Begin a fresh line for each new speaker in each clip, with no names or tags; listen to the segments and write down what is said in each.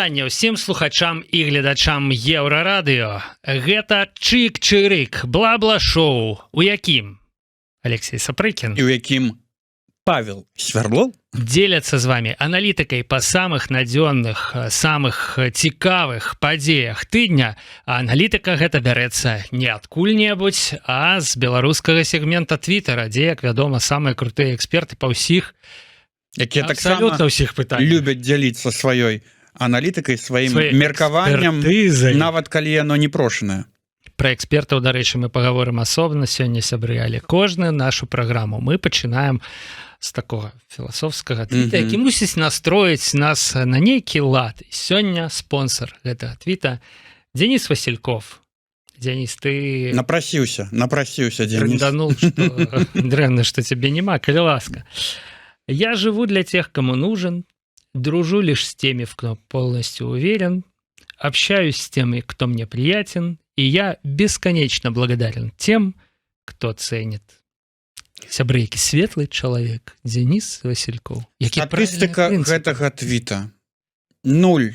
Вітанне ўсім слухачам і гледачам Еўрарадыё. Гэта Чык-чырык, бла-бла шоу, у якім Алексей Сапрыкін
і ў якім Павел Свярдлоў
дзеляцца з вами аналітыкай па самых надзённых, самых цікавых падзеях тыдня. А аналітыка гэта бярэцца не адкуль-небудзь, а з беларускага сегмента Твиттера, дзе, як вядома, самыя крутыя эксперты па ўсіх,
якія таксама
абсалютна ўсіх пытаннях
любяць дзяліцца сваёй аналітыкай, сваім
сваёй
меркаваннем,
экспертызай.
Нават калі яно не прошанае.
Пра экспертаў, дарэчы, мы пагаворым асобна сёння, сябры, але кожную нашу праграму мы пачынаем з такога філасофскага твіта, які мусіць настроіць нас на нейкі лад. І сёння спонсор гэтага твіта Денис Васильков. Денис, ты
Напрасіўся, напрасіўся, Денис.
трынданул, што дрэнна, што цябе няма. Калі ласка. Я живу для тех, кому нужен, дружу лишь с теми, в ком полностью уверен, общаюсь с теми, кто мне приятен, и я бесконечно благодарен тем, кто ценит. Сябры, які светлы чалавек Денис Васильков. Які
Статыстыка
правільны прынцып.
гэтага твіта: 0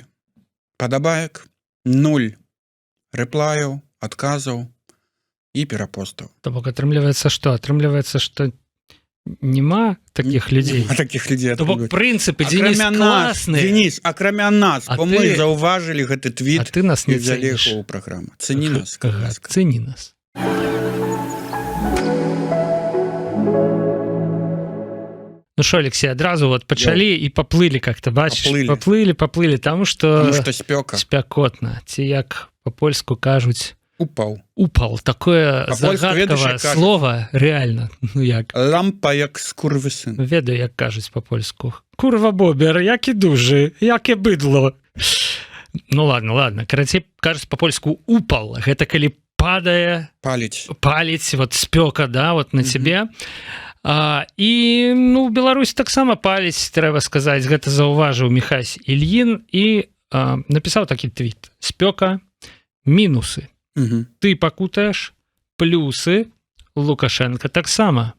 падабаек, 0 рэплаяў, адказаў і перапостаў.
То бок атрымліваецца, што атрымліваецца, што няма таких людзей.
А таких людзей
То бок прынцыпы Денис
акрамя нас,
класныя.
Денис, акрамя нас,
А
бо
ты-
мы заўважылі гэты
А
твіт
ты нас
і
не
взяли
цэніш.
яго ў праграму. Цэні нас, калі
Ага,
ласка.
цэні нас. Ну что, Алексей, адразу вот пачалі і поплыли как-то, бачыш,
Поплыли.
Поплыли, поплыли, тому что
Потому что спёка.
Спякотна, ці, як по-польску кажуць,
Упаў.
Упал, такое
Па-польску, ведаеш,
загадкавае
як кажуць?
слово, реально. Ну як?
Лампа як скурвысын.
Ведаю, як кажуць по-польску. Курва бобер, які дужы, яке быдло. Ну ладно, ладно. Карацей, кажуць по-польску упал. Гэта калі падае,
Паліць.
Паліць, вот спёка, да, вот на тебе. І ну, Беларусь таксама паліць, трэба сказаць, гэта заўважыў Михась Ільін і напісаў такі твіт: спёка, мінусы. Ты пакутаеш, плюсы, Лукашенко таксама.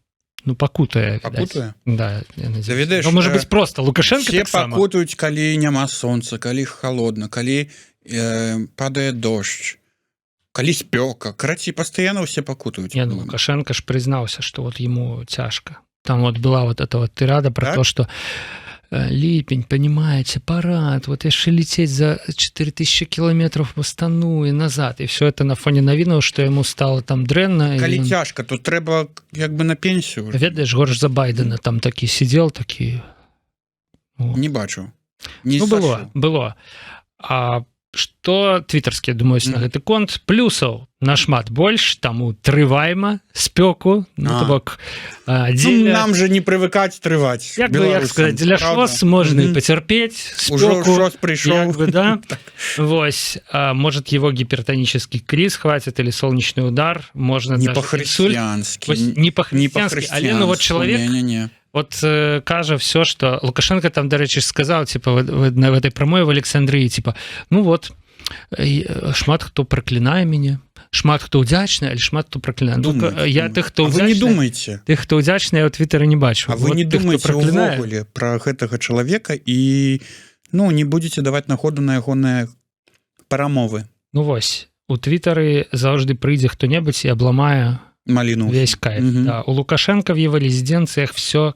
Ну, пакутае, відаць.
Пакутае?
Да, я надеюсь.
Да, ведаеш,
Ну, может быть, просто Лукашенко
все
таксама.
пакутаюць, калі няма сонца, калі холодно, калі падае дождж, калі спёка. Карацей, пастаянна ўсе пакутаюць.
Не, ну, Лукашенко ж признался, что вот ему тяжко. Там вот была вот эта вот тирада про
Так?
то, что липень, понимаете, парад, вот еще лететь за 4000 километров в Астану и назад. И все это на фоне навінаў, что ему стало там дрэнна. И
Калі
он,
цяжка, то трэба як бы на пенсію уже.
Ведаеш, горш за Байдена там такі сидел, такі. О.
Не бачу, не
Ну, было,
сачу.
было. А что твітарскія думаюць на гэты конт? Плюсаў нашмат больш, таму трывайма спёку. Ну, то бок
Ну,
дзеля,
нам же не прывыкаць трываць,
як бы, як
беларусам,
сказать, дзеля
правда?
ШОС можна і пацярпець
Ужо
спёку,
ШОС прыйшоў.
як бы, да. Вось, может, его гипертонический криз хватит или солнечный удар, можно
Не
даже инсульт.
по-хрысціянскі.
Вось, не по-хрысціянскі, але ну вот чалавек
не, не, не.
вот кажа все, что Лукашенко там, дарэчы, сказал, типа, на в этой прамове в Александрии, типа, ну вот, шмат хто праклінае мяне, шмат хто ўдзячны, але шмат хто праклінае. Ну,
Думаюць,
я
думаюць.
тых, хто
А вы не
ўдзячны,
думаеце?
тых, хто ўдзячны, я ў твиттары не бачу.
А вы
Вот
не
тых, хто
думаеце
праклінае,
увогуле про гэтага чалавека і, ну, не будете даваць находу на ягоныя парамовы?
Ну вось, у твиттары заўжды прыйдзе хто-небудзь і абламае
маліну.
весь кайф. Да. У Лукашенко в его резиденциях все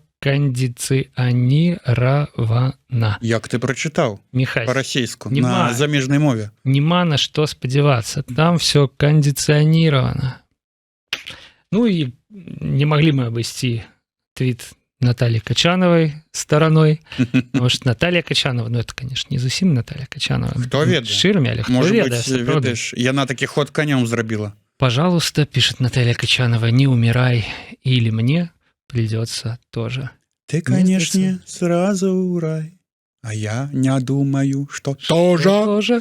кондиционировано.
Як ты прачытаў
Михась,
по-расейску
Нема.
на замежнай мове.
Нема на что спадзявацца, там все кондиционировано. Ну и не могли мы обойти твит Натальи Качановой стороной, потому что Наталья Качанова, ну, это, конечно, не зусім Наталья Качанова.
Хто ведае?
Шырмі, але хто
Может
ведае,
быть,
сапраўды.
ведаеш, яна такі ход конём зрабіла.
Пожалуйста, пишет Наталья Качанова, не умирай, или мне придется тоже.
Ты,
Мне
конечно, сразу ў рай, а я не думаю, что тоже.
Тоже.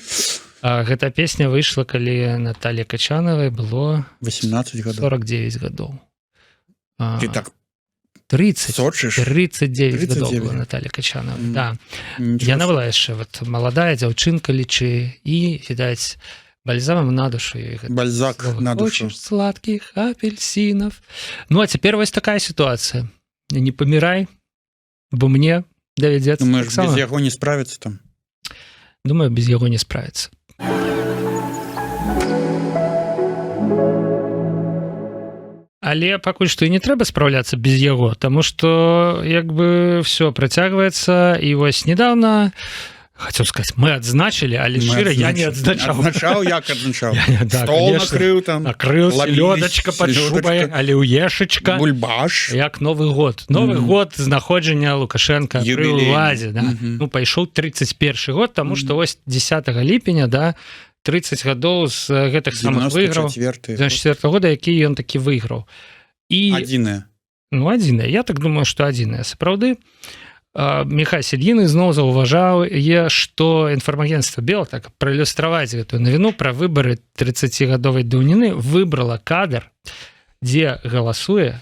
А, гэта песня выйшла, калі Наталья Качановой было
18 гадоў.
49 гадоў.
Ты так
30
сочыш.
39 гадоў
39.
была Наталья Качанова. Да.
Нічого
Яна была яшчэ вот маладая дзяўчынка, лічы, і, відаць, бальзамам на душу ёй гэта
Бальзак
слово.
на душу.
Хочешь сладких апельсинов? Ну а цяпер вось такая ситуация: не памірай, бо мне давядзецца
Ну, мы ж
таксама.
без яго не справіцца там.
Думаю, без яго не справіцца. Але пакуль што і не трэба спраўляцца без яго, таму что як бы все працягваецца. І вось недавно, хотел сказать, мы адзначылі, але
Мы
шчыра, я не
адзначылі.
адзначаў.
Адзначаў, як адзначаў?
Да,
Стол
конечно.
накрыў там,
Накрыл,
ловились,
селёдочка под шубой,
селёдочка.
аліўешечка.
Бульбаш.
Як Новы год, Новы год знаходжання Лукашенко пры
Юбілейны.
ўладзе, да. Ну, пайшоў 31 год, тому что вось 10 ліпеня, да, 30 гадоў з гэтых самых выйграў
94
94 года, які ён такі выйграў. І
адзіная.
Ну, адзіная, я так думаю, что адзіная сапраўды. Михай Сельгіны зноў заўважаў е, што інфармагенцтва Бел, так праілюстраваць гэтую навіну пра выбары 30гадовай даўніны, выбрала кадр, дзе галасуе,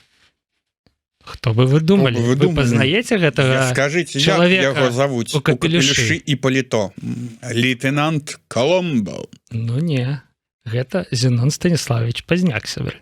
хто бы вы думалі?
Хто бы вы
Вы
думалі?
пазнаеце гэтага
Скажите, як
чалавека
яго завуць
у
у капелюшы
капелюшы?
і паліто? Лейтенант Коломбо.
Ну не, гэта Зенон Станіславович Пазняк, сябры.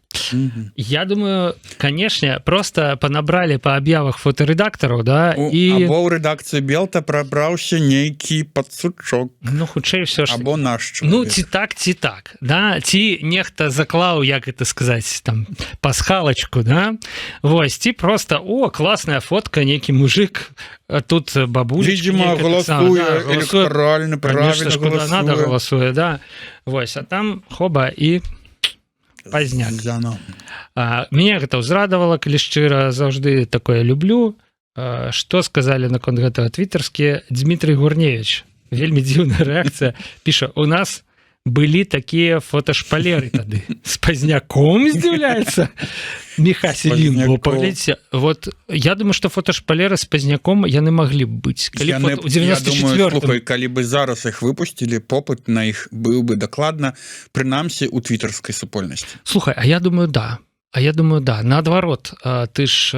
Я думаю, конечно, просто панабралі па аб'явах фотарэдактараў, да, і
Або ў рэдакцыі Белта прабраўся нейкі пацучок.
Ну, хутчэй все ж
Або наш
Ну,
чалавек.
ці так, ці так, да, ці нехта заклаў, як это сказать, там пасхалочку, да. Вось, ці просто: о, классная фотка, нейкі мужик, а тут бабулечка
Видимо,
нейкая таксама,
галасуе
да, галасуе.
электаральна,
Конечно
правильно
ж, куда надо
галасуе.
голосуе, да. Вось, а там хоба і Пазняк.
Зянон.
Меня гэта ўзрадавала, калі шчыра, заўжды такое люблю. Что сказали наконт гэтага твиттерскія? Дмитрий Гурневич, вельмі дзіўная рэакцыя, піша: у нас былі такія фотошпалеры тады с Пазняком. Здзіўляецца Міха Селін.
Пазняком.
Паглядзіце, вот я думаю, что фотошпалеры с Пазняком яны маглі б быць, калі
Яны,
фото, у
я думаю,
94.
слухай, калі бы зараз іх выпусцілі, попыт на іх быў бы дакладна, прынамсі у твітарскай супольнасці.
Слухай, а я думаю, да. А я думаю, да, наадварот, ты ж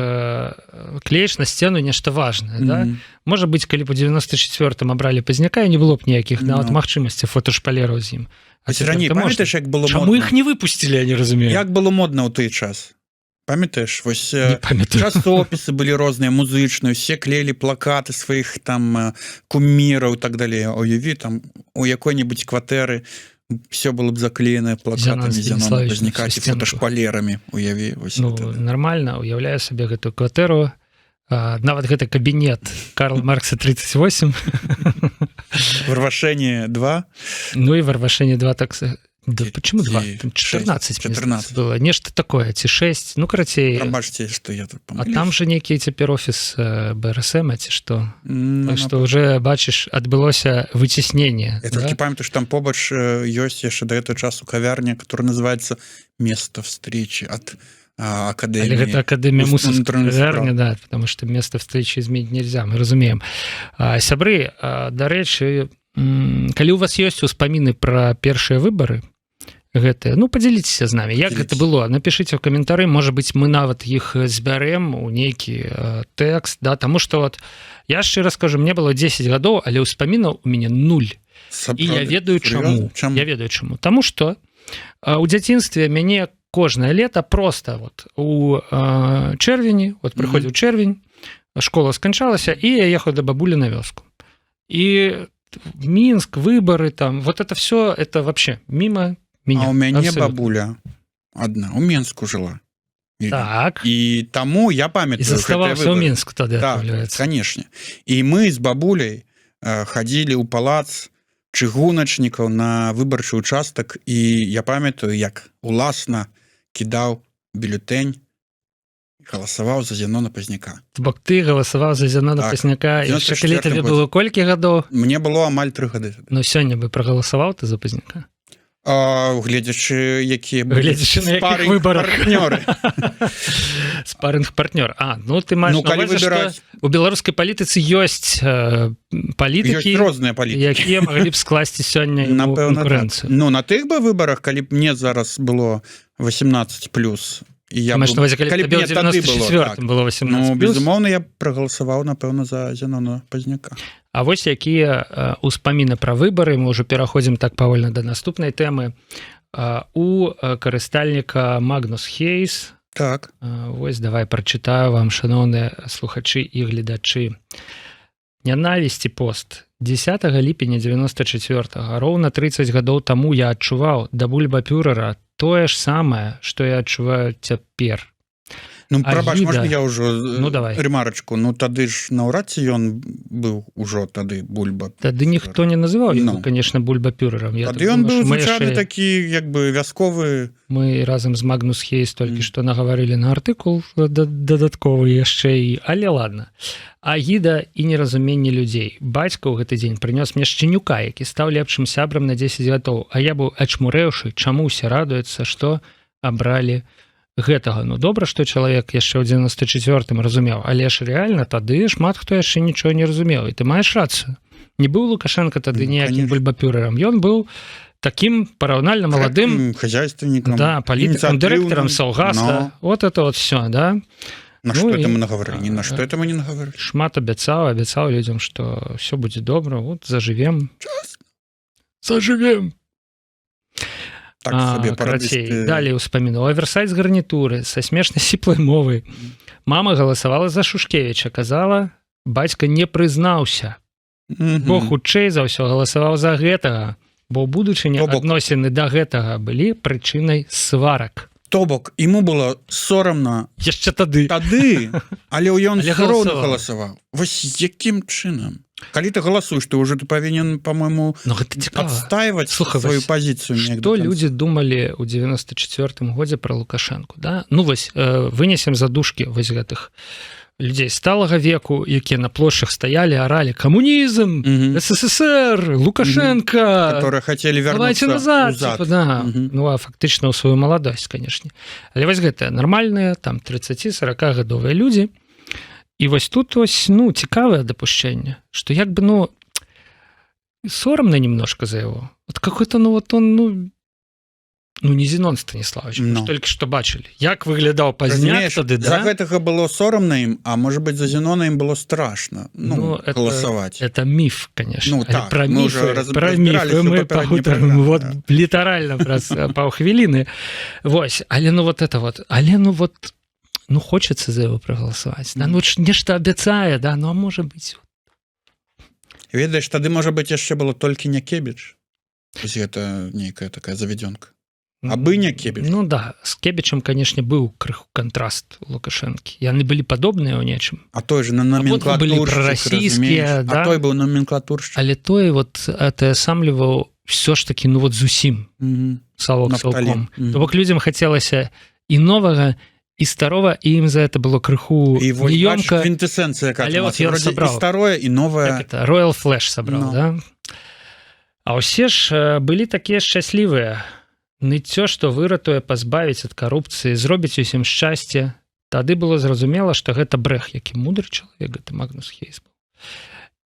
клеіш на сцену нешта важное, да? Можа быть, калі б у 94 абралі Пазняка, і не было б ніякіх нават магчымасці фотошпалераў з ім. А
Вось
цяпер
раней
ты можна.
памятаеш, як было
Чаму
модна?
іх не выпусцілі, я не разумею.
Як было модна ў той час, памятаеш, вось
Не памятаю.
часопісы былі розныя, музычныя, усе клеілі плакаты сваіх там куміраў і так далее. Уяві, там у якой-нибудь кватэры все было б заклеенае плакатамі
Зянон
Зянона
Станіславович на
Пазняка
всю
ці
сценку.
фоташпалерамі, уяві, вось
Ну,
гэта, да.
нормально уяўляю сабе гэтую кватэру, нават гэты кабінет Карл Маркса 38.
Варвашэнне 2.
Ну і Варвашэнне 2, так да, почему 2?
Ці
Там 14,
14.
было нешта такое ці 6, ну, карацей.
Прабачце, что я тут
А там же нейкі цяпер офіс БРСМ ці што.
Ну,
Так что уже, бачыш, адбылося выцясненне.
Я толькі памятаю, что там побач ёсць яшчэ да этого часу кавярня, которая называется «Место встречи» от акадэміі.
Гэта акадэмія
унутраных
мусорня, да, потому что место встречи изменить нельзя, мы разумеем. Сябры, дарэчы, калі у вас ёсць успаміны пра першыя выбары гэтыя, ну, подзяліцеся з нами, як гэта
Дзеліцеся.
было, напишите в каментары, может быть, мы нават іх збярэм у нейкі тэкст, да, тому что вот я шчыра скажу, мне было 10 гадоў, але ўспамінаў у мяне нуль. І я ведаю чаму.
Чаму?
Я ведаю чаму. Таму что у дзяцінстве мяне кожнае лета просто вот у чэрвені, вот прыходзіў чэрвень, школа сканчалася, і я ехаў да бабулі на вёску, і Мінск, выборы там, вот это все, это вообще мимо меня.
А у мяне
абсолютно.
Бабуля одна у Менску жыла.
Так.
І таму я
і
памятаю
заставаўся
гэтыя
ў
выбары.
Менску тады,
Так,
атрымліваецца.
конечно, і мы з бабуляй хадзілі ў палац чыгуначнікаў на выбарчы участак, і я памятаю, як уласна кідаў бюлетень, галасаваў за Зянона Пазняка.
То бок ты галасаваў за Зянона
Так.
Пазняка яшчэ, калі
94
табе
год.
было колькі гадоў?
Мне было амаль 3 гады тады.
Ну, сёння бы прагаласаваў ты за Пазняка?
Гледзячы, якія
Гледзячы, на якіх выбарах.
партнёры.
Спарынг партнёр. А, ну, ты маеш
Ну,
на
калі
ўвазе, што
выбіраць
у беларускай палітыцы ёсць палітыкі,
ёсць розныя палітыкі,
якія маглі б скласці сёння яму
напэўна, так.
канкурэнцыю.
Ну, на тых бы выбарах, калі б мне зараз было 18 плюс і я
Маеш
б
на ўвазе, калі
калі
б
б
табе
мне
ў
тады было,
94
так.
было 18
Ну,
плюс?
безумоўна, я прагаласаваў, напэўна, за Зянона Пазняка.
А вось якія ўспаміны пра выбары, мы ўжо пераходзім так павольна да наступнай тэмы, у карыстальніка Магнус Хейс. Вось давай прачытаю вам, шаноўныя слухачы і гледачы. Нянавісці пост. 10 ліпеня 94, роўна 30 гадоў таму, я адчуваў да Бульбапюрэра тое ж самае, што я адчуваю цяпер.
Ну, прабач,
Агіда.
можна я ўжо
Ну, давай.
ремарочку? Ну, тады ж наўрад ці ён быў ужо тады Бульба.
Тады ніхто не называў его,
Ну.
конечно, Бульбапюрером. Я
Тады
так
ён
думаю,
быў
што мы
звычайны
яшчэ-
такі, як бы, вясковы.
Мы разам з Магнус Хейс толькі што нагаварылі на артыкул дадатковы яшчэ і, але ладно. Агіда і неразуменне людзей. Бацька ў гэты дзень прынёс мне шчанюка, які стаў лепшым сябрам на 10 гадоў, а я быў ачмурэўшы, чаму усе радуюцца, што абралі гэтага. Ну, добра, што чалавек яшчэ ў 94 разумеў, але ж рэальна тады шмат хто яшчэ нічого не разумеў, і ты маеш рацыю, не быў Лукашенко тады
Ну,
ніякім
конечно.
бульбапюрерам, ён быў таким параўнальна маладым
хозяйственником,
да, палітыкам, дырэктарам
ініцыятыўным.
саўгаса.
Но.
Вот это вот все, да.
На
Ну
что
і-
это мы наговорили? Ни на что это мы не наговорили.
Шмат абяцаў людзям, что все будзе добра, вот зажывем, зажывем.
Так сабе
Карацей,
парадысты.
далей успамінаў: оверсайз гарнітуры са смешнай сіплай мовай. Мама галасавала за Шушкевича, казала, бацька не прызнаўся, бо хутчэй за ўсё галасаваў за гэтага, бо ў будучыні
То бок-
адносіны да гэтага былі прычынай сварак.
То бок ему было сорамна
Яшчэ тады.
тады, але ён
Але
все роўна
галасаваў.
галасаваў. Вось якім чынам? Калі ты галасуеш, ты уже, ты павінен, по-моему,
Но гэта цікава.
адстаивать
Слухай,
сваю
вось,
пазіцыю неяк
что
до конца.
люди думалі ў 94 годзе про Лукашенко, да? Ну вось, вынесем за дужкі вось гэтых людзей сталага веку, якія на плошчах стаялі, аралі: «Камунізм, СССР, Лукашенко»,
Которые хотели
давайте
вернуться
назад,
узад.
типа, да. Ну а фактычна ў сваю маладосць, конечно. Але вось гэтыя нармальныя там 30-40 гадовыя людзі, і вось тут ось, ну, цікавае дапушчэнне, что як бы, ну, сорамна немножко за его, вот какой-то, ну вот он, ну не Зенон Станиславович.
Ну.
Только что бачылі, як выглядаў Пазняк
Разумееш,
тады,
за
да?
гэтага было сорамна ім, а может быть, за Зенона им было страшно, ну,
Ну,
голосовать.
Это миф, конечно.
Ну,
Але
так,
про
мы
міфы,
уже
про
разбирались
міфы
у
мы
папярэдняй
пагутарым
праграме,
вот
да.
літаральна праз паўхвіліны. Вось, але ну вот это вот, але ну вот, ну, хочется за его проголосовать, да? Ну нешта абяцае, да, ну а может быть.
Ведаеш, тады, можа быть, яшчэ было толькі не Кебіч. Вось гэта нейкая такая заведёнка. Абы не Кебіч.
Ну да, с Кебічам, конечно, быў крыху кантраст у Лукашэнкі, яны былі падобныя ў нечым.
А той же на
Абодва былі
номенклатуршчык,
прарасійскія,
разумееш?
да.
А той быў номенклатуршчык.
Але той вот атаясамліваў все ж таки, ну вот зусім совок
Нафталін.
саўком. То бок людзям хацелася і новага, і старога, і ім за это было крыху
І вось, бачыш,
неёмка.
квінтэсэнцыя
Але
як
вот ён
і
сабраў.
старое, і новае.
Як это, Royal Flush сабраў.
Ну.
Да? А ўсе ж былі такія шчаслівыя, ныццё, што выратуе, пазбавіць ад карупцыі, зробіць усім шчасце. Тады было зразумела, што гэта брэх. Які мудры чалавек гэта Магнус Хейс быў.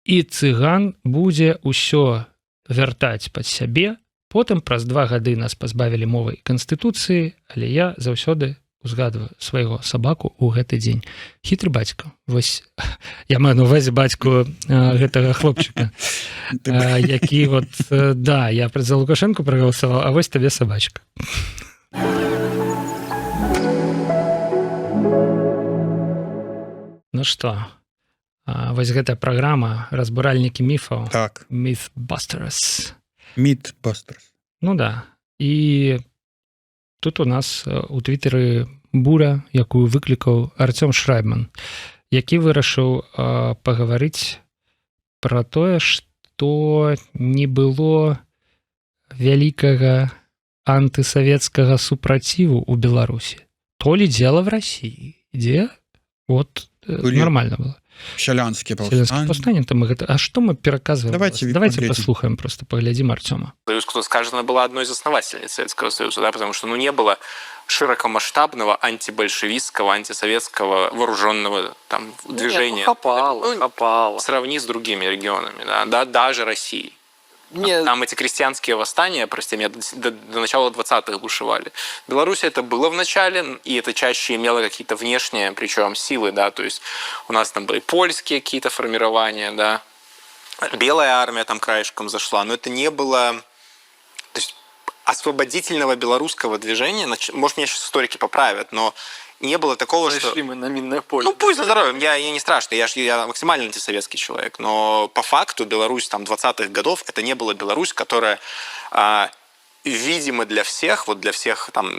І цыган будзе ўсё вяртаць пад сябе. Потым праз 2 гады нас пазбавілі мовы і канстытуцыі, але я заўсёды узгадваю свайго сабаку ў гэты дзень. Хітры бацька. Вось я маю на увазе бацьку гэтага хлопчыка, які вот, да, я за Лукашенко прагаласаваў, а вось табе сабачка. Ну что, вось гэтая праграма «Разбуральнікі міфаў», Mythbusters.
Mythbusters.
Ну да, і тут у нас у твиттары бура, якую выклікаў Артём Шрайбман, які вырашыў пагаварыць про тое, что не было вялікага антысавецкага супраціву у Беларусі, то ли дело в России, дзе вот
Былі
нормально было.
Сялянскія
Сялянскія
паўстанні.
паўстанні, там мы гэта, а что мы пераказваем?
Давайте
Давайте
паглядзім.
послухаем, просто паглядзім Артёма.
Союз, кто скажет, она была одной из основательниц Советского Союза, да, потому что, ну, не было широкомасштабного антибольшевистского, антисоветского вооруженного там движения.
Нет, ну, хапала,
Ну,
хапала.
Сравни с другими регионами, да, да, даже Россией.
Не,
Там эти крестьянские восстания, прости меня, до начала 20-х бушевали. В Беларуси это было в начале, и это чаще имело какие-то внешние, причем силы, да, то есть у нас там были польские какие-то формирования, да, белая армия там краешком зашла, но это не было, то есть освободительного белорусского движения, может, меня сейчас историки поправят, но Не было такого, что...
Зайшлі мы на міннае поле.
Ну, пусть на здоровье, я не страшно, я максимально антисоветский человек, но по факту Беларусь там 20-х годов, это не была Беларусь, которая, видимо, для всех, вот для всех там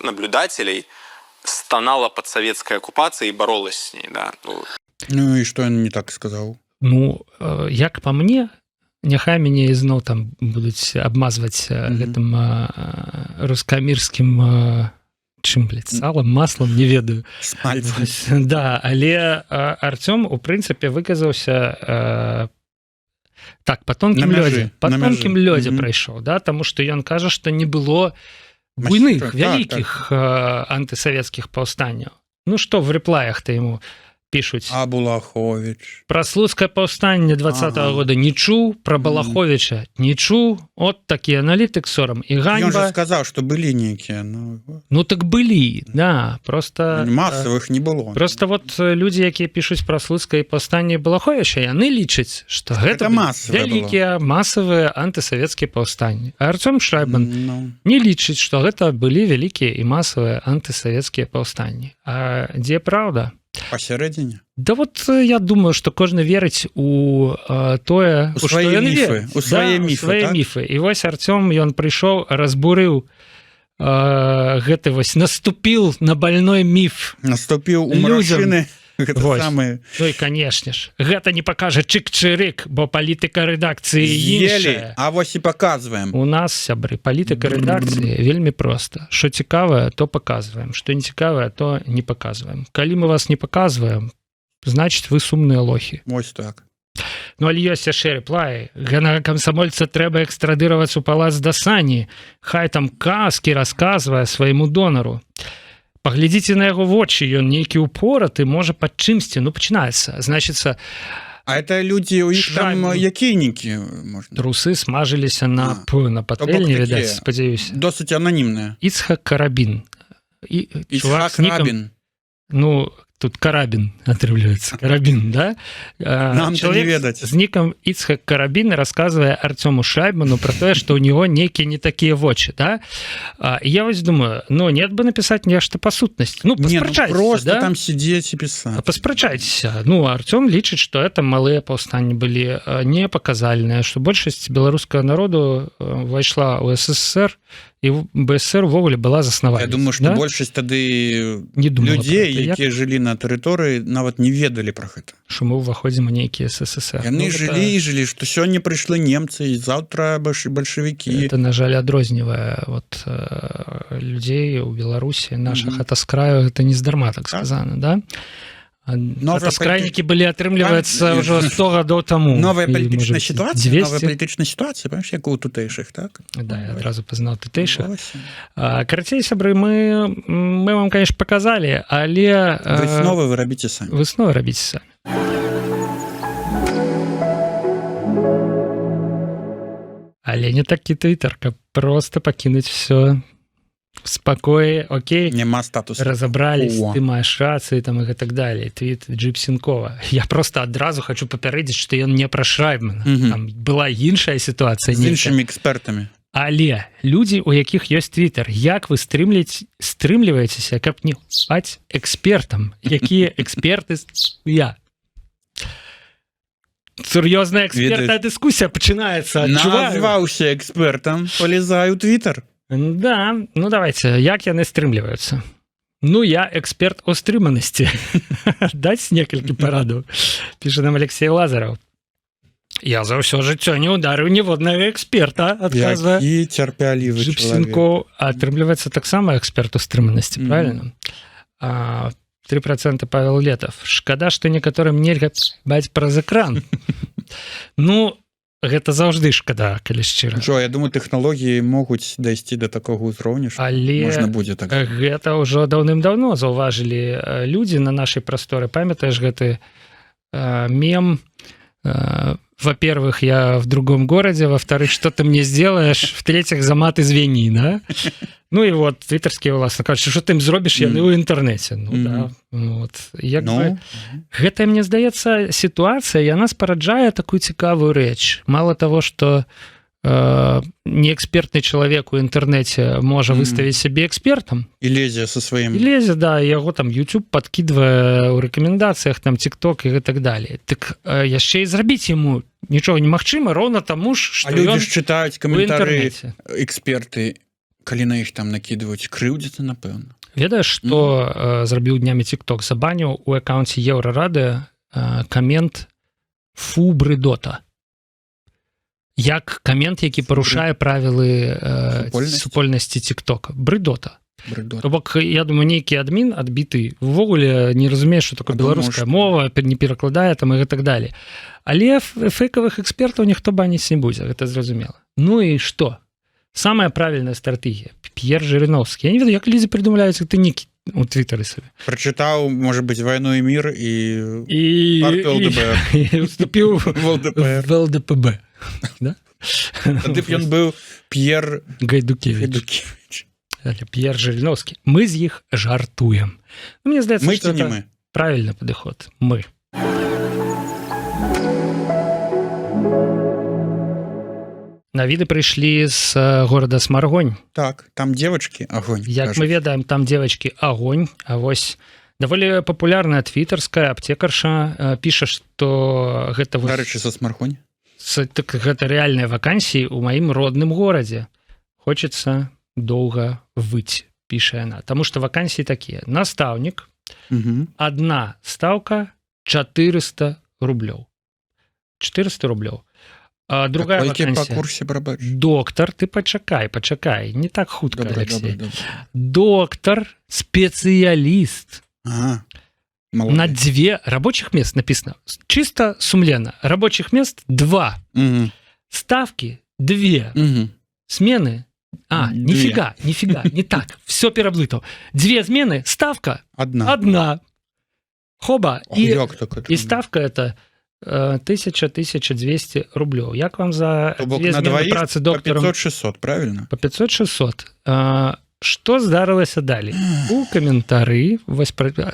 наблюдателей, стонала под советской оккупацией и боролась с ней, да. Ну,
Ну і што ён не так сказаў?
Ну, як по мне, няхай мяне ізноў там будуць абмазваць гэтым рускамірскім чым, блядь, салам, маслом, не ведаю.
Смальцем.
Вось, да, але Артём у прынцыпе выказаўся так по тонкім
На мяжы,
лёдзе, по
на
тонкім
мяжы.
лёдзе прайшоў, да, таму што ён кажа, што не было буйных вялікіх антысавецкіх паўстанняў. Ну што в рэплаях-то ему пішуць?
А Булахович?
Пра слуцкае паўстанне 20-го года не чуў, пра Балаховича не чуў. От такі аналітык, сорам і
Ён же
ганьба.
сказаў, што былі нейкія, ну,
Ну так былі, да, просто
масавых не было.
Просто вот людзі, якія пішуць пра слуцкае паўстанне Балаховича, яны лічаць, што гэта
Гэта масавае.
вялікія масавыя антысавецкія паўстанні. А Артём Шрайбан
Ну,
не лічыць, што гэта былі вялікія і масавыя антысавецкія паўстанні. А дзе праўда?
Пасярэдзіне.
Да вот я думаю, что кожны верыць у тое,
У
у што
свае
ён
міфы,
верыць.
у свае
Да, у
міфы,
свае
так?
міфы. І вось Артём, ён прыйшоў, разбурыў гэты вось, наступіл на больной міф.
Наступіў у
Людзям.
мурашыны. Гэта
Вось.
самы
Ну і канешне ж, гэта не пакажа чык-чырык, бо палітыка рэдакцыі
З'елі,
іншая.
а вось і паказваем.
У нас, сябры, палітыка рэдакцыі вельмі проста: що цікавае, то паказваем, што не цікавае, то не паказваем. Калі мы вас не паказваем, значит, вы сумныя лохі.
Вось так.
Ну але ёсць яшчэ рэплаі. Гэнага камсамольца трэба экстрадыраваць у палац Дасані, хай там казкі расказвае свайму донару. Паглядзіце на яго вочы, ён нейкі упораты, можа, пад чымсьці. Ну, пачынаецца, значыцца.
А это людзі, у іх там
Шрайбман.
Якійнікі можна.
Трусы смажыліся на
А,
п на патэльні,
бок
відаць,
такія.
спадзяюся.
Досыць ананімныя.
Іцхак Карабін і чувак
Ісхак
з нікам
Рабін.
Ну, тут Карабін атрымліваецца, Карабін, да.
Нам-то не
чалавек
ведаць.
з нікам Іцхак Карабін расказвае Артёму Шрайбману про тое, что у него нейкія не такія вочы, да. Я вось думаю, ну нет бы написать нешта па сутнасці, ну,
Не, ну,
паспрачайцеся,
просто
да?
там сидеть и писать.
Паспрачайцеся. Ну, Артём лічыць, что это малыя паўстанні былі, не паказальныя, что большасць беларускага народу увайшла ў СССР, і БСР увогуле была заснавана.
Я думаю, что
да?
большасць тады
Не думала
людзей,
пра гэта.
якія жылі на тэрыторыі, нават не ведалі про гэта.
Що мы ўваходзім у нейкі СССР.
Яны
Ну,
жылі і жылі, што сёння прыйшлі немцы і заўтра бальшавікі.
Это, на жаль, адрознівае вот людзей у Беларусі наша хата з краю, это нездарма так
Так.
сказана, да.
Новая
Скрайнікі былі, атрымліваецца,
Там-
ўжо 100 гадоў таму
Новая
І,
палітычная
можа,
сітуацыя,
200.
новая палітычная сітуацыя, понимаешь, як у тутэйшых, так?
Да, я адразу пазнаў тутэйшых.
Вось.
Карацей, сябры, мы вам, конечно, показалі, але
Высновы вы рабіце самі.
высновы рабіце самі. Але не такі твиттер, каб просто пакінуць все в спакоі. Окей,
Няма статуса.
разобрались.
О.
Ты маеш рацыі там і гэтак далее. Твит Джипсенкова. Я просто адразу хочу папярэдзіць, что ён не пра Шрайбмана. Там была іншая сітуацыя
З
нейкая.
іншымі экспертамі.
Але людзі, у якіх ёсць твиттер, як вы стрымліваецеся, каб не спаць экспертам? Якія эксперты? Я сур'ёзная экспертная дыскусія пачынаецца, адчуваю.
Назваўся экспертам, полезай у твиттер.
Да, ну давайте, як яны стрымліваюцца. Ну, я эксперт у стрыманасці, даць некалькі парадаў, піша нам Алексей Лазаров. Я за ўсё жыццё не ударыў ніводнага эксперта, адказвае
Які цярпялівы чалавек.
Джипсенко. Атрымліваецца, таксама эксперт у стрыманасці. Правильно, 3%. Павел Летов: шкада, что некаторым нельга баць праз экран. Ну, гэта заўжды шкада, калі шчыра.
Джо, я думаю, тэхналогіі могуць дайсці до такога ўзроўню, што
Але
можна будзе так.
гэта ўжо даўным-даўно заўважылі людзі на нашай прасторы. Памятаеш гэты мем «Во-первых, я в другом городе, во-вторых, что ты мне сделаешь, в-третьих, за мат извини», да? Ну і вот твиттерскія, уласна кажучы, что ты им зробіш, яны ў інтэрнэце. Ну, да. Вот. Як
Ну,
бы, гэта, мне здаецца, сітуацыя, яна спараджае такую цікавую рэч. Мало того, что неэкспертны чалавек у інтэрнэце можа выставіць сябе экспертам.
І лезе со сваім.
І лезе, да, яго там YouTube подкидывае ў рэкамендацыях, там TikTok і так далее. Так яшчэ і зрабіць яму нічога немагчыма, роўна таму ж,
А
што
людзі
ён
ж чытаюць
у
каментары,
інтэрнэце.
Эксперты, калі на іх там накідваюць, крыўдзіцца, напэўна.
Ведаеш, што зрабіў днямі TikTok? Забаніў у аккаунце Еўрарады камент «Фу, брыдота» як камент, які парушае правілы
Супольнасці?
супольнасці TikTok. Брыдота.
Брыдота.
То бок, я думаю, нейкі адмін адбіты увогуле не разумее, что такое
Думаю,
беларуская мова, не перакладае там і так далее. Але фэйкавых экспертаў ніхто баніць не будзе, гэта зразумела. Ну і что самая правильная стратэгія? П'ер Жырыновскі. Я не ведаю, як людзі прыдумляюць гэты нікі у твиттары сабе.
Прачытаў, может быть, «Войну и мир» і
і
партию ЛДПР.
І уступіў
В ЛДПР.
в ЛДПБ, да?
Тады б ён быў П'ер
Гайдукевич.
Гайдукевич.
Але П'ер Жырыновскі. Мы з іх жартуем. Ну, мне здаецца,
Мы
что
ці не
это
мы?
правильны падыход. Мы. Навіны прыйшлі з горада Смаргонь.
Так, там девочки огонь.
Як
кажуць.
мы ведаем, там девочки огонь. А вось даволі папулярная твітарская аптэкарша піша, что гэта вось
Дарэчы, са Смаргонь.
Так гэта рэальныя вакансіі ў маім родным горадзе. Хочется доўга выть, піша яна. Таму што вакансіі такія: настаўнік, одна ставка 400 рублёў. 400 рублёў. А другая
Колькі па
вакансія.
курсе, прабач?
Доктор, ты пачакай, пачакай, не так хутка,
Добра,
Алексей.
добра, добра.
Доктор, спецыяліст
Ага.
на
Молодец.
две рабочих мест написано. Чисто сумленно. Рабочих мест два. Ставки две. Смены. А,
Две.
нифига, нифига, не так. Все переблытал. Две смены, ставка
Одна.
одна. Хоба.
Ох,
И,
як так это?
и ставка это 1000-1200 рублёў. Як вам за
То бок
две
на
змены
двоих
працы
по
доктором?
500-600, правильно?
По 500-600. Что здарылася далей? У каментары, вось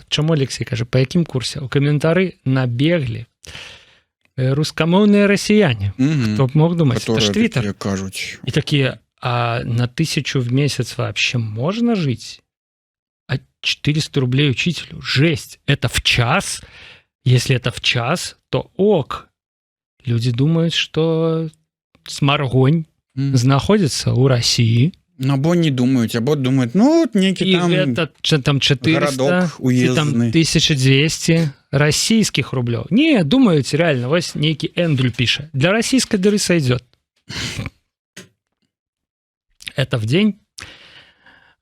чаму Алексей кажа, па якім курсе? У каментары набеглі рускамоўныя расіяне. Хто б мог думаць, это ж
Которые
твиттер.
такие кажуць.
И такие: а на 1000 в месяц вообще можно жить? А 400 рублей учителю? Жесть, это в час? Если это в час, то ок. Люди думают, что Сморгонь знаходится у России.
Ну, або не думаюць, або думаюць, ну, вот некі
И
там
это там 400,
городок
и там
уездны.
1200 российских рублев. Не, думают реально, вось некий Эндрю пишет. Для российской дыры сойдет. Это в день.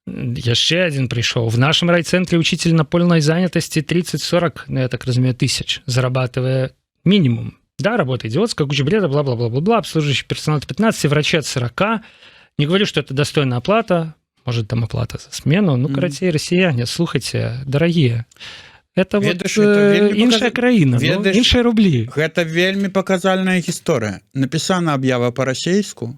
Яшчэ один пришел. В нашем райцентре учитель на полной занятости 30-40, ну, я так разумею, тысяч, зарабатывая минимум. Да, работа идиотская, куча бреда, бла-бла-бла-бла-бла, обслуживающий персонал от 15, врачи от 40. Не говорю, что это достойная оплата, может, там оплата за смену. Ну,
Мгм.
карацей, россияне, слухайте, дорогие, это
Ведаеш,
вот
это вельмі
іншая краіна, ну,
ведаеш,
іншыя рублі.
Гэта вельмі паказальная гісторыя. Напісана аб'ява па-расейску,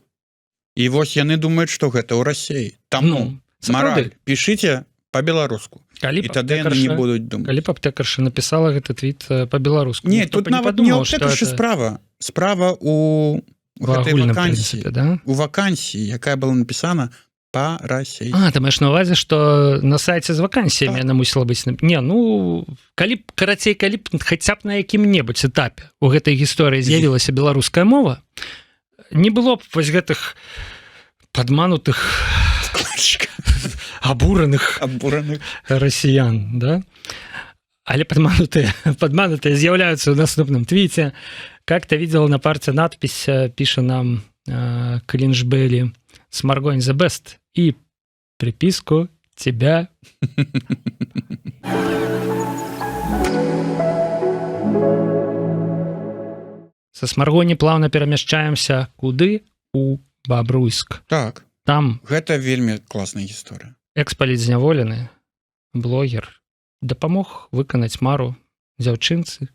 і вось яны думаюць, што гэта ў Расеі. Таму
Ну, сапраўды.
мараль, пішыце по-беларуску.
Калі
І
б
тады яны не
аптэкарша-
будуць думаць.
Калі б аптэкарша напісала гэты твіт по-беларуску,
Не,
ніхто
тут
б не
нават не
падумаў, што
аптэкаршы
это
справа. Справа у
в
гэтай
агульным
вакансіі.
прынцыпе, да?
У вакансіі, якая была напісана па-расейску.
А, ты маеш на увазе, што на сайце з вакансіямі
Так.
яна мусіла быць не, ну, калі б, карацей, калі б хаця б на якім-небудзь этапе у гэтай гісторыі з'явілася беларуская мова, не было б вось гэтых падманутых, абураных
Абураных.
расіян, да? Але падманутыя з'яўляюцца ў наступным твіце. Как-то видел на парте надпись, піша нам Клинжбелли, «Сморгонь the best» и приписку «Тебя». Со Сморгоні плавно перамяшчаемся куды? У Бабруйск.
Так,
Там
гэта вельмі класная гісторыя.
экс-палітзняволены блогер дапамог выканаць мару дзяўчынцы,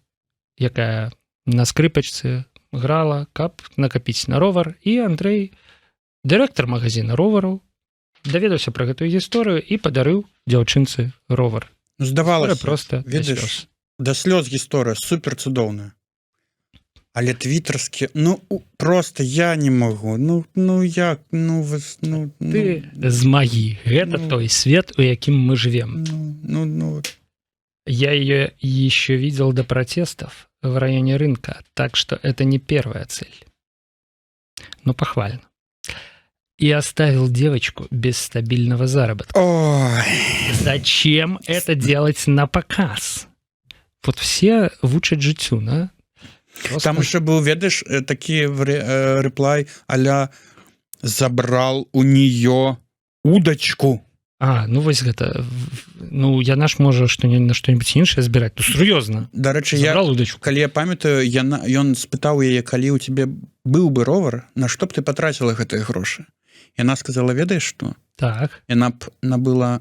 якая на скрыпачцы грала, каб накапіць на ровар. І Андрей, дырэктар магазина ровараў, даведаўся пра гэтую гісторыю і падарыў дзяўчынцы ровар.
Ну, здавалася,
Гісторыя просто да
ведаеш,
слёз.
да слёз гісторыя, супер цудоўная. Але твітарскі, ну, просто я не могу, ну як, ну вас, ну,
Ты змагі, гэта
ну.
той свет, у якім мы живем.
Ну.
Я ее еще видел до протестов в районе рынка, так что это не первая цель. Но похвально. И оставил девочку без стабильного заработка.
Ой.
Зачем это делать на показ? Вот все вучаць жыццю, да? Просто.
Там еще был, ведаеш, такі реплай а-ля «забрал у нее удочку».
А, ну вось гэта, ну яна ж можа што на что-нибудь іншае збіраць, ну сур'ёзна.
Дарэчы, я
Забрал удочку.
Калі я памятаю, яна, ён спытаў яе: «Калі у тебе быў бы ровар, на што б ты потратила гэтыя грошы?» Яна сказала: «Ведаеш что?» Яна б набыла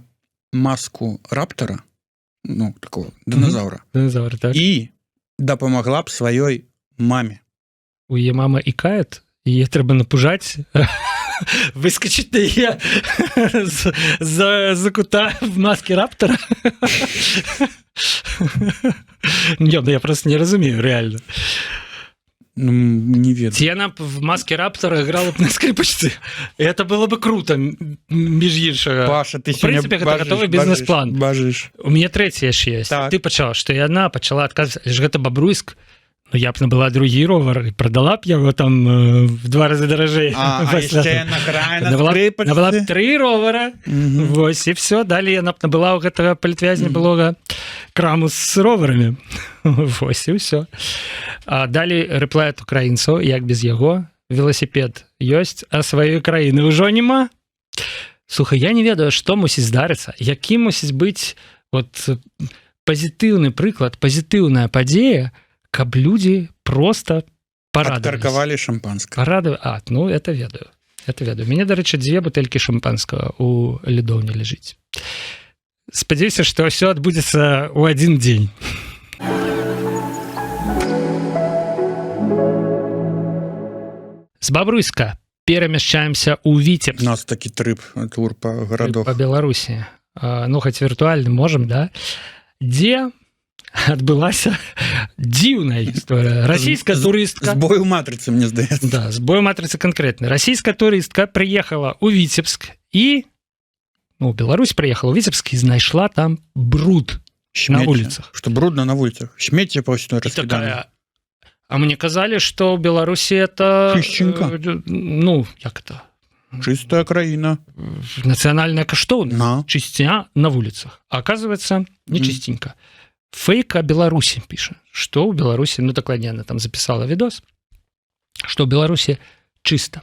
маску раптора, ну, такого динозавра,
Динозавр, так.
і дапамагла б сваёй маме.
У яе мама икает, яе трэба напужаць, выскочыць на яе за кута в маске раптора. Не, ну я просто не разумею реально.
Ну, не ведаю.
Ці яна б в маске раптора играла б на скрипачцы? Это было бы круто, між іншага.
Паша, ты
В принципе,
сёння
гэта гатовы бізнес-план.
Бажыш.
У меня трэцяя ж есть. Ты пачаў, что яна пачала адказваць, ж гэта Бабруйск. Ну, я б набыла другі ровар і прадала б яго там в два разы даражэй.
А
Пасля.
яшчэ яна грае на скрыпачцы.
Набыла б тры ровара. Вось і все. Далей яна б набыла ў гэтага палітвязня былога краму з роварамі. Вось і ўсё. А далей рэплай ад украінцаў, як без яго: «Велосипед ёсць, а сваёй краіны ўжо няма». Слухай, я не ведаю, што мусіць здарыцца, які мусіць быць вот пазітыўны прыклад, пазітыўная падзея, каб людзі просто парадаваліся.
Откаркавалі шампанское.
Парады. А, ну это ведаю, это ведаю. Мяне, дарэчы, дзве бутэлькі шампанского у ледоўні ляжыць. Спадзяюся, што ўсё адбудзецца ў адзін дзень. З Бабруйска перамяшчаемся ў Віцебск.
У нас такі трып, тур по гарадах.
По Беларусі. А, ну хоць віртуальны можем, да, дзе адбылася дзіўная гісторыя. Расійская турыстка
Збой у матрыцы, мне здаецца.
Да, збой матрыцы канкрэтны. Расійская турыстка прыехала ў Віцебск і, ну, Беларусь, прыехала ў Віцебск і знайшла там бруд на
Смецце.
вуліцах.
Что брудно на вуліцах, смецце паўсюду
І
раскідана.
такая: «А мне казалі, что ў Беларусі это
Чысценька.
Ну, як это,
Чыстая краіна.
Нацыянальная каштоўнасць,
На
чысця на вуліцах. А оказывается, не чистенько. Фейк о Беларуси, піша, что ў Беларусі, ну, дакладней, она там записала видос, что ў Беларусі чисто.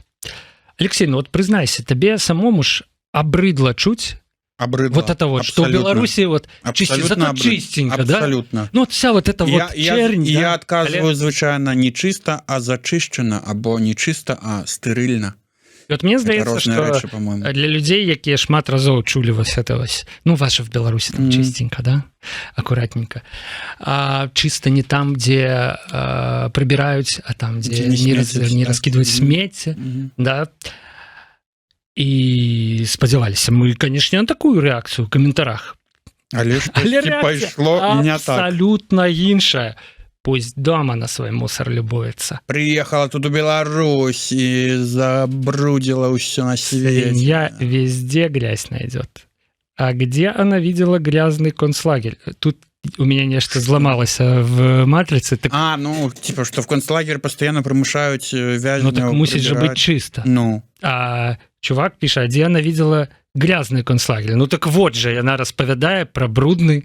Алексей, ну вот прызнайся, табе самому ж абрыдла чуць
Абрыдла.
вот это вот, что ў
Абсолютно.
Беларусі вот чисто,
Абсолютно
зато чистенько, да?
Абсолютно.
Ну вот вся вот эта вот чернь,
я
да?
адказваю звычайна: не чыста, а зачышчана, або не чыста, а стэрыльна.
І вот мне
Это
здаецца,
розныя
что
рэчы, по-моему.
для людей, якія шмат разоў чулі вось это вось: «Ну, ваша в Беларусі там чистенько, да, аккуратненько», а чисто не там, где прыбіраюць, а там, дзе
Дзе не
не, раз,
смецяць,
не
так.
раскидываюць смецце, да. І спадзяваліся мы, конечно, на такую рэакцыю ў каментарах.
Але
Але
штосьці
рэакцыя
пайшло не так.
абсолютно іншая: «Пусть дома на свой мусор любуется».
Приехала тут у Беларусь і забрудзіла ўсё на свеце.
«Свинья везде грязь найдет». А где она видела грязный концлагерь? Тут у меня нешта зламалася в матрице, так.
А, ну, типа, что в концлагер постоянно прымушаюць вязняў
Ну так мусіць же быть
прыбіраць.
чисто.
Ну.
А чувак піша: «А где она видела грязный концлагерь?» Ну так вот же, яна распавядае про брудны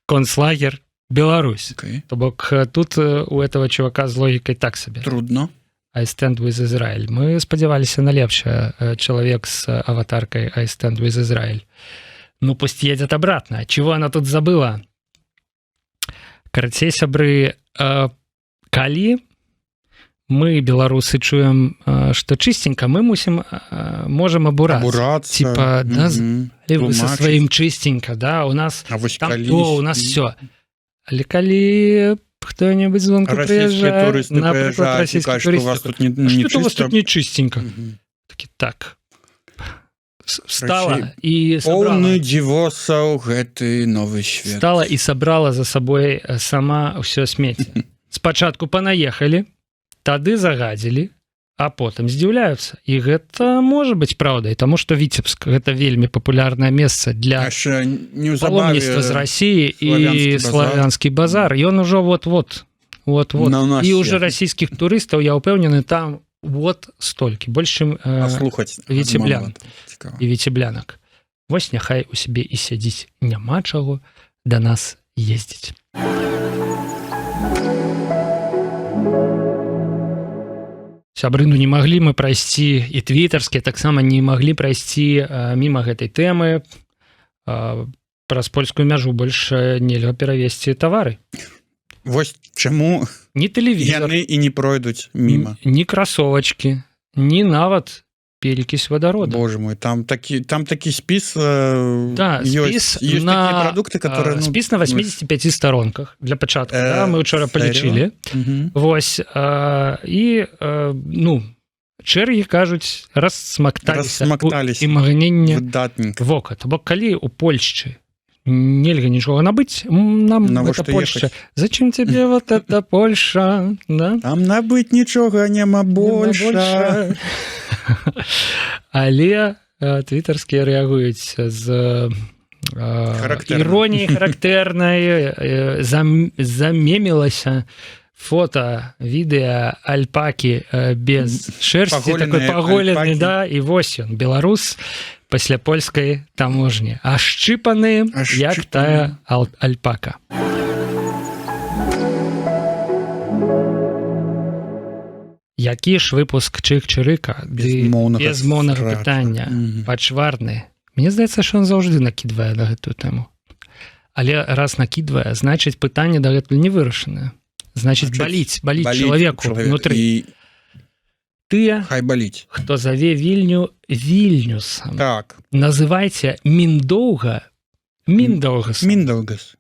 концлагер Беларусь. То бок тут у этого чувака з логікай так сабе.
Трудно.
I stand with Israel. Мы спадзяваліся на лепшае, чалавек с аватаркой I stand with Israel. Ну, пусть едет обратно. Чего она тут забыла? Карацей, сябры, калі мы, беларусы, чуем, что чистенько, мы мусім, можем абурацца.
Абурацца.
Типа, да, але вы со
Тлумачыць.
сваім чистенько, да, у нас
А вось
там
калісь,
то, у нас все. Але калі кто-нибудь звонку
расійскія
прыязджае,
турысты
напрыклад,
прыязджаюць і
расійскі
кажуць, что у
турысты,
вас тут не,
«А
не
что-то у вас
чисто.
тут не чистенько». Такі, так. Встала
Карацей,
и собрала.
Поўны дзівосаў гэты новы свет.
Встала и собрала за собой сама все смецце. Спачатку панаехалі, тады загадзілі, а потым здзіўляюцца. І гэта можа быць праўдай, таму што Віцебск — гэта вельмі папулярнае месца для
паломніцтва
з Расіі, і Славянскі базар, ён ужо вот-вот, вот-вот, і уже расійскіх турыстаў, я ўпэўнены, там вот столькі, больш, чым
слухаць
віцеблян і віцеблянак. Вось няхай у сябе і сядзіць, няма чаго да нас ездзіць. Сябры, ну не маглі мы прайсці, і твітарскія таксама не маглі прайсці міма гэтай тэмы. Праз польскую мяжу больш нельга перавесці тавары.
Вось чаму
ні тэлевізор
яны і не пройдуць міма.
Ні красовачкі, ні нават перекись водорода.
Боже мой, там такі спіс.
Да,
ёсць,
спіс
ёсць
на
продукты, которые,
ну, спіс на 85 старонках для пачатку, да, мы учора палічылі. Вось, і ну, чэргі, кажуць, рассмакталіся.
Рассмакталіся.
Імгненне
Выдатненько.
вока. То бок калі у Польшчы нельга нічога набыць, нам
Навошта
гэта Польша?
ехаць?
Зачем тебе вот эта Польша, да?
Там набыць нічога няма больше.
Больше. Але твітарскія рэагуюць з
Характэрна.
іроніяй характэрнай. Замемілася фото, відэа альпакі без шерсці, такой
Паголенай
паголены,
альпакі.
да, і вось ён, беларус пасля польскай таможні, ашчыпаны, як
Ашчыпаны.
тая альпака. Які ж выпуск Чых-чырыка ды
Без моўнага
без моўнага
срача.
пытання пачварны? Мне здаецца, що он заўжды накідвае на гэтую тэму, але раз накідвае, значыць, пытанне дагэтуль не вырашанае, значыць,
Значыць,
баліць
баліць
чалавеку
чалавек.
внутры.
І
Тыя,
хай баліць.
хто заве Вільню Вільнюсам, называйце Міндоўга Міндоўгас.
Міндаўгас.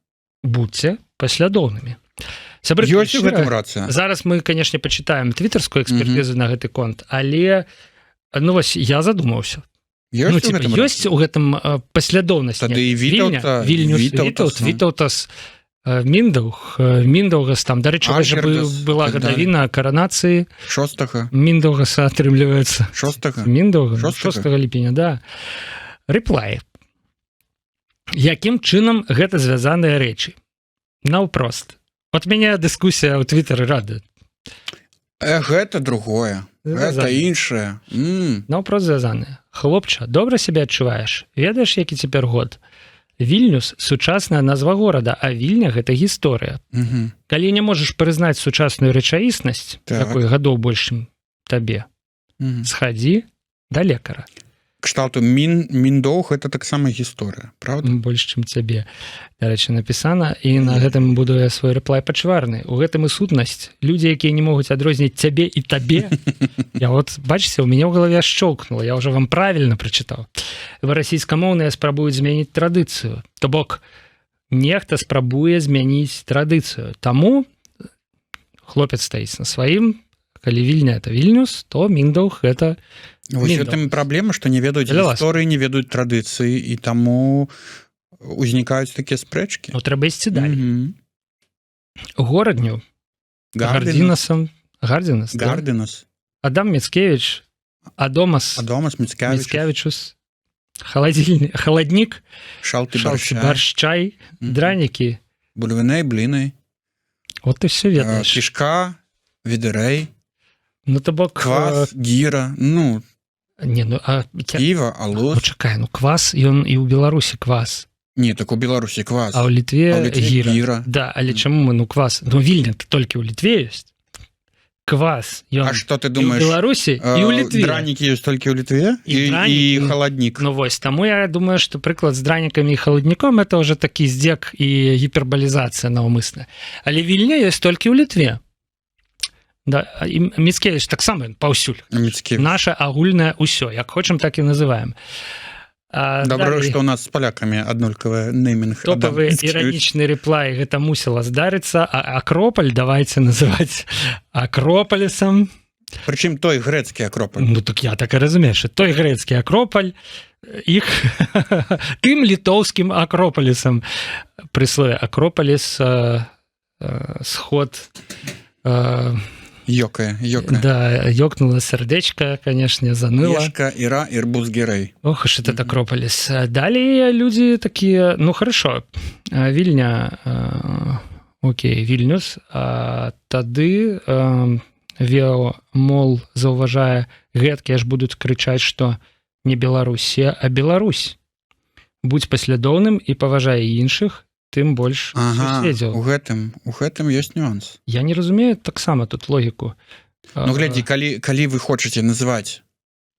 Будьце паслядоўнымі, сябры.
Ёсць у
Шчыра,
гэтым рацыя.
Зараз мы, конечно, пачытаем твітарскую экспертызу на гэты конт, але ну вось я задумаўся.
Ёсць
Ну,
у
типа,
гэтым
ёсць у гэтым паслядоўнасць.
Тады і
Вільня,
Вітаўта,
Вільнюс,
Вітаўтас,
Вітаўт,
ну.
Вітаўтас, Міндаўг, Міндаўгас там, дарэчы, вось жа
Альгердас,
была
так далее.
гадавіна каранацыі
Шостага.
Міндаўгаса, атрымліваецца.
Шостага.
Міндаўга,
Шостага?
6 ліпеня, да. Рэплай: якім чынам гэта звязаныя рэчы? Наўпрост. От мяне дыскусія ў твиттары рады.
Гэта другое, гэта
Звязаны.
іншае.
Наўпрост звязаныя. Хлопча, добра сябе адчуваеш? Ведаеш, які цяпер год? Вільнюс — сучасная назва горада, а Вільня — гэта гісторыя. Калі не можаш прызнаць сучасную рэчаіснасць, такой гадоў большым табе, схадзі да лекара.
Кшталту Міндоўг — это таксама гісторыя, правда?
Больш, чым цябе, дарэчы, напісана. І на гэтым буду я свой рэплай пачварны: у гэтым і сутнасць. Людзі, якія не могуць адрозніць цябе і табе. Я вот, бачыце, у мяне ў галаве шчолкнула, я уже вам правильно прачытаў. Расійскамоўныя спрабуюць змяніць традыцыю. То бок нехта спрабуе змяніць традыцыю. Таму хлопец стаіць на сваім: калі Вільня — это Вільнюс, то Міндоўг — это
Вось
Міндоўг.
гэтым праблема, што не ведаюць
Калі ласка.
гісторыі, не ведаюць традыцыі, і таму узнікаюць такія спрэчкі.
Ну, трэба ісці далей. Горадню
Гардынас.
Гардзінасам, Гардзінас, да?
Гардынас.
Адам Міцкевич, Адомас
Адомас Міцкевич.
Міцкевічус, халадзільні, халаднік,
Шалты
шалці
барща.
баршчай, дранікі.
Бульвіней, бліны.
Вот ты все ведаеш.
Кішка, відэрэй.
Ну, то бок
Квас, гіра, ну,
не, ну а
піва,
ну,
алос.
чакай, ну квас ён і ў Беларусі квас.
Не, так у Беларусі квас.
А ў Літве
А ў Літве
гіра.
гіра.
Да, але чаму мы, ну, квас, ну, Вільня толькі ў Літве ёсць квас, ён
А что ты
і ў
думаешь?
Беларусі, і ў Літве.
Дранікі ёсць толькі ў Літве
І
і
дранікі.
халаднік.
Ну вось таму я думаю, что прыклад з дранікамі і халадніком — это уже такі здзек і гіпербалізацыя наўмысная. Але Вільня ёсць толькі ў Літве, да, і Міцкевич таксама, ён паўсюль.
Міцкевич.
Наша агульнае ўсё, як хочам, так і называем.
Добра,
Далей.
што у нас з палякамі аднолькавая неймінг.
Топавы іранічны рэплай: гэта мусіла здарыцца. А Акрополь давайте называть Акрополісам.
Прычым той грэцкі Акрополь.
Ну так я так і разумею, що той грэцкі Акрополь іх тым літоўскім Акрополісам. Пры слове Акрополіс сход
Ёкае, ёкае.
Да, ёкнула сардэчка, конечно, заныла.
Ешка, Іра, Ірбуз, Герэй.
Ох уж этот Акрополис. Далее люди такие: ну хорошо, Вільня, окей, Вільнюс, а тады Вео Мол заўважае: гэткія ж будуць крычаць, што не Беларусія, а Беларусь. Будь паслядоўным і паважай іншых, тым больш суседзяў.
У гэтым ёсць нюанс.
Я не разумею таксама тут логіку.
Ну глядзі, калі вы хочаце называць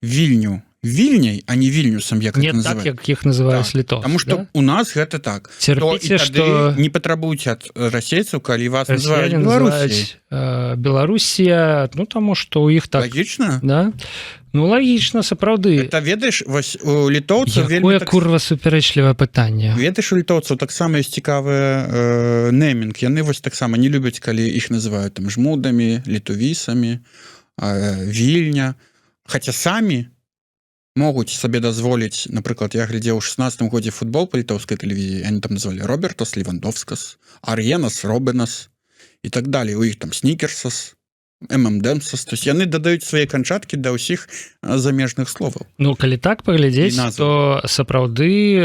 Вільню Вільняй, а не Вільнюсам, як
не
это
так,
называют.
Як іх называюць
Так,
літоўцы,
потому что
да?
у нас гэта так, то і
Терпіце,
тады
что
не патрабуйце ад расейцаў, калі вас называюць
расіяне
Беларусіяй.
называюць Беларусія, ну таму что у іх так.
Лагічна.
Да, ну лагічна, сапраўды.
Это, ведаеш, вось у літоўцаў вельмі
Якое
так...
курва супярэчлівае пытанне.
Ведаеш, у літоўцаў таксама ёсць цікавы неймінг. Яны вось таксама не любяць, калі іх называюць там жмудамі, літувісамі, Вільня, хотя самі могуць сабе дазволіць. Напрыклад, я глядзеў у 16 годзе футбол по літоўскай тэлевізіі, они там назвали Робертас Левандовскас, Ар'енас Робенас и так далее. У іх там Снікерсас, ММДэмсас, то есть яны дадаюць свае канчаткі да ўсіх замежных словаў.
Ну, калі так паглядзець,
І назвы.
то сапраўды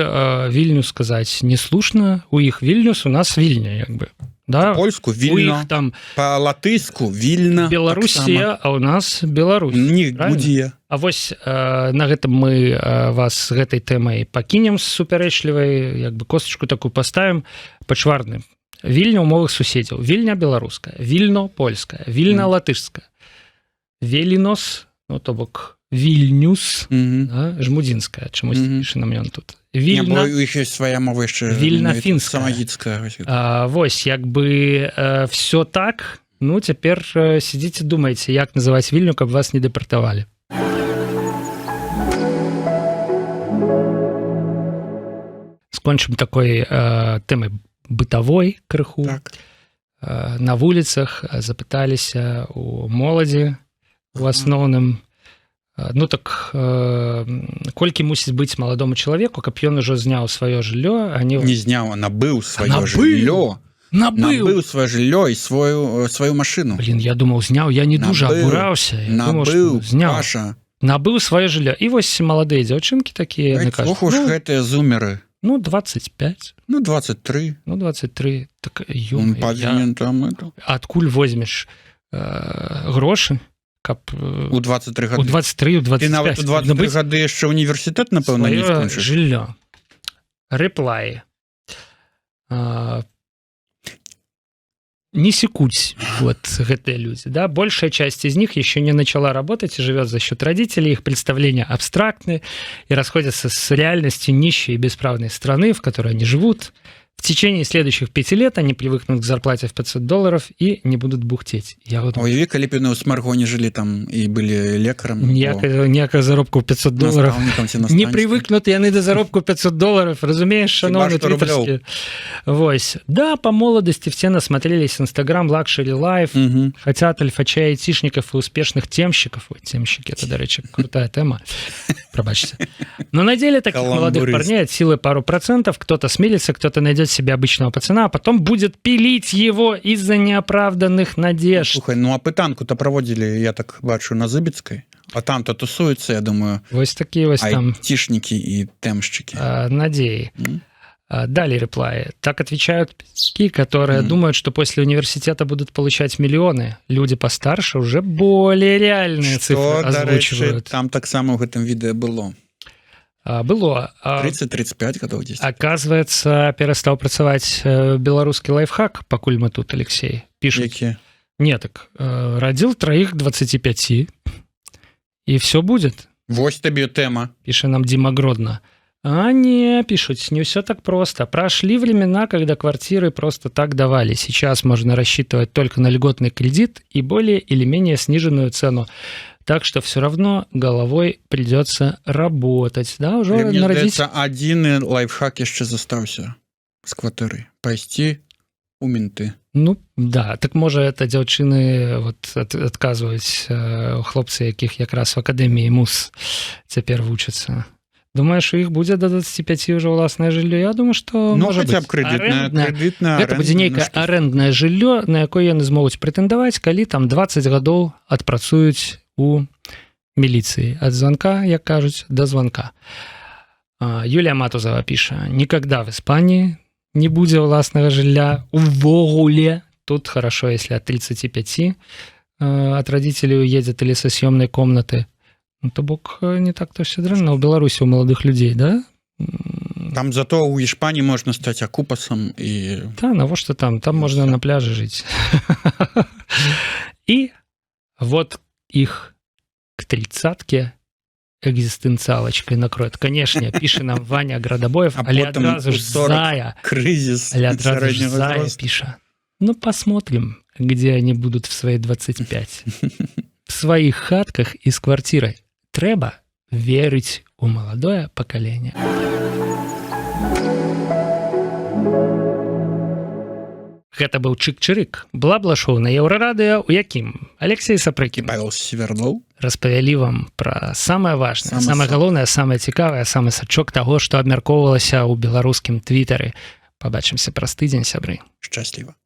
Вільню сказаць неслушна: у іх Вільнюс, у нас Вільня, як бы, да.
Польску
У
Вільна,
іх там
по-латышску Вільна.
Беларусія, а у нас Беларусь.
Не
Правильно?
будзе.
А вось на гэтым мы вас з гэтай тэмай пакінем, супярэчлівай, як бы костачку такую паставім пачварны. Вільня ў мовах суседзяў: Вільня беларуская, Вільно польская, Вільна латышская, Велінос, ну то бок Вільнюс, да, жмудзінская чамусь піша нам ён тут.
Не,
Вільна,
бо у іх ёсць свая мова яшчэ.
Вільна
Менавіта
фінская.
Самагіцкая, вось гэта.
А, вось як бы все так. Ну цяпер сидите, думаете, як называць Вільню, каб вас не дэпартавалі. Скончым такой тэмай бытавой крыху. На вуліцах запыталіся у моладзі у асноўным: ну так колькі мусіць быць маладому чалавеку, каб ён ужо зняў сваё жыллё, а не
Не зняў, а набыў сваё
Набыў!
жыллё.
Набыў.
Набыў сваё жыллё і сваю машину.
Блин, я думаў, зняў, я не дужа
Набыў.
абураўся. Я думаў, што
Набыў.
зняў.
Паша.
Набыў сваё жыллё. І вось маладыя дзяўчынкі такія, яны кажуць:
Ох уж
ну,
гэтыя зумеры.
Ну 25.
Ну 23.
Ну 23, так
Он
ё, я...
павінен там это.
Адкуль возьмеш грошы, каб
У 23
у
гады.
23, у
Ты нават
25
у 23
набыць
гады яшчэ універсітэт, напэўна, не
сваё
скончыш.
жыллё? Рэплаі не секуть вот гэтыя люди, да: большая часть из них еще не начала работать и живет за счет родителей, их представления абстрактны и расходятся с реальностью нищей и бесправной страны, в которой они живут. В течение следующих 5 лет они привыкнут к зарплате в 500 долларов и не будут бухтеть. Я вот
Уяві, калі б яны ў Смаргоне жылі там і былі лекарам.
Ніякага заробку в 500 долларов.
Настаўнікам ці
Не
настаўніцкам.
привыкнут яны до заробку 500 долларов, разумееш, шановны
Хіба што рублёў.
твиттерскі. Вось, да, по молодости все насмотрелись Инстаграм, лакшери лайф, хотят альфача, айтишников и успешных темщиков. Ой, темщики, это, дарэчы, крутая тема, прабачце. Но на деле таких молодых
Каламбурист.
парней от силы пару процентов. Кто-то смирится, кто-то найдет себе обычного пацана, а потом будет пилить его из-за неоправданных надежд.
Слухай, ну апытанку-то праводзілі, я так бачу, на Зыбіцкай, а там-то тусуюцца, я думаю,
Вось такие вось там
айцішнікі і тэмшчыкі.
Надеи. Далее реплаи. Так отвечают пи***ки, которые думают, что после университета будут получать миллионы. Люди постарше уже более реальные
Што,
цифры
дарэчы,
озвучивают.
там таксама ў гэтым відэа было.
Было.
30-35 гадоў 10.
Оказывается, перастаў працаваць беларускі лайфхак, пакуль мы тут, Алексей, пишет.
Які?
Не, так, родил троих 25, и все будет.
Вось табе тэма.
Пишет нам Дима Гродно. А не, пишут, не все так просто. Прошли времена, когда квартиры просто так давали. Сейчас можно рассчитывать только на льготный кредит и более или менее сниженную цену. Так что все равно головой придется работать. Да, уже
Мне
народить.
здаецца, адзіны лайфхак яшчэ застаўся з кватэры: пайсці у менты.
Ну да, так можа, это дзяўчыны вот адказваюць, хлопцы, якіх якраз в акадэміі МУС цяпер вучацца. Думаешь, у іх будзе до 25 уже ўласнае жыллё? Я думаю, что
Ну,
можа
хотя
быць.
б крэдытная
Арэндная.
крэдытная
Гэта будзе нейкае арэнднае жыллё, на якое яны змогуць прэтэндаваць, калі там 20 гадоў адпрацуюць у міліцыі, ад звонка, як кажуць, да звонка. Юлія Матузова піша: «Никогда в Испании не будзе ўласнага жылля увогуле. Тут хорошо, если от 35 от родителей уедет или со съемной комнаты». Ну, то бок не так то все дрэнна у Беларусі у маладых людзей, да?
Там зато у Іспаніі можна стаць акупасам і
Да, навошта там? Там можно на пляже жить. И вот их к тридцатке экзистенциалочкой накроет. Конечно, піша нам Ваня Градобоев,
А
але
потым
адразу
у
ж
40
Зая,
крызіс
але адразу ж
сярэдняга
Зая
ўзросту.
піша: «Ну, посмотрим, где они будут в свои 25. В своих хатках и с квартирой. Трэба верыць у маладое пакаленне». Гэта быў «Чык-чырык», бла-бла-шоу на Еўрарадыё, у якім Алексей Сапрыкін
Павел Свердлоў
распавялі вам пра самае важное,
Самае
самае галоўнае, самае цікавае, самы сачок таго, што абмяркоўвалася ў беларускім твітары. Пабачымся праз тыдзень, сябры.
Шчасліва.